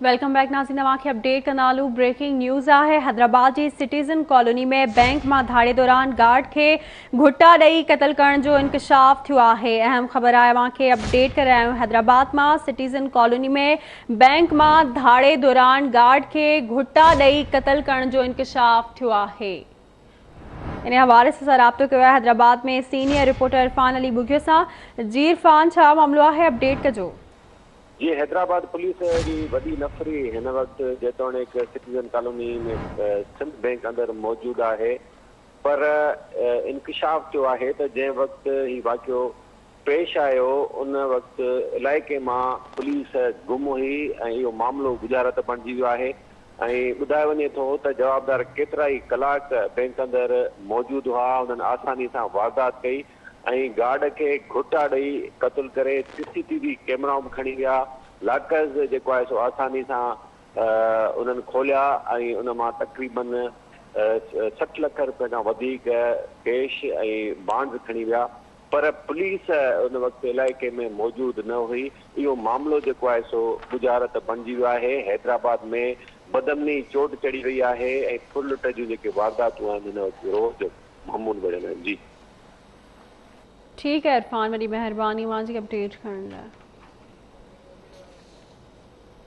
Welcome back ناظرين اوهان کي اپڊيٽ ڪندا هلون بريڪنگ نيوز آهي حيدرآباد جي سٽيزن ڪالوني ۾ بئنڪ مان ڌاڙي دوران گارڊ کي گهٽا ڏئي قتل ڪرڻ جو انڪشاف ٿيو آهي اهم خبر آهي اوهان کي اپڊيٽ ڪري رهيا آهيون حيدرآباد مان سٽيزن ڪالوني ۾ بئنڪ مان ڌاڙي دوران گارڊ کي گهٽا ڏئي قتل ڪرڻ جو انڪشاف ٿيو آهي ان حوالي سان رابطو ڪيو آهي حيدرآباد ۾ سينيئر رپورٽر عرفان علي ٻگهيو سان جي عرفان ڇا معاملو آهي اپڊيٽ ڪجو. جي حيدرآباد پوليس جي وڏي نفري هن وقت جيتوڻيڪ سٽيزن ڪالوني ۾ سنڌ بئنڪ اندر موجود آهي پر انڪشاف ٿيو آهي ته جنهن وقت هي واقعو پيش آيو ان وقت علائقي مان پوليس گم هئي ۽ اهو معاملو ڳجهارت بڻجي ويو آهي ۽ ٻڌايو وڃي ٿو ته جوابدار ڪيترائي ڪلاڪ بئنڪ اندر موجود هئا انهن آساني سان واردات ڪئي ۽ گارڊ کي گهٽا ڏئي قتل ڪري سي سي ٽي وي ڪيمرائون به کڻي ويا، لاڪرز جيڪو آهي سو آساني سان انهن کوليا ۽ ان مان تقريبن 60 لک رپين کان وڌيڪ ڪيش ۽ بانڊز کڻي ويا پر پوليس ان وقت علائقي ۾ موجود نه هئي، اهو معاملو جيڪو آهي سو ڳجهارت بڻجي ويو آهي، حيدرآباد ۾ بدامني چوٽ چڙهي وئي آهي ۽ ڦر لٽ جون جيڪي وارداتون آهن هن وقت روز معمول بڻيل آهن جي. ٺيڪ آهي عرفان وڏي مهرباني اوهان جي اپڊيٽ ڪرڻ لاء.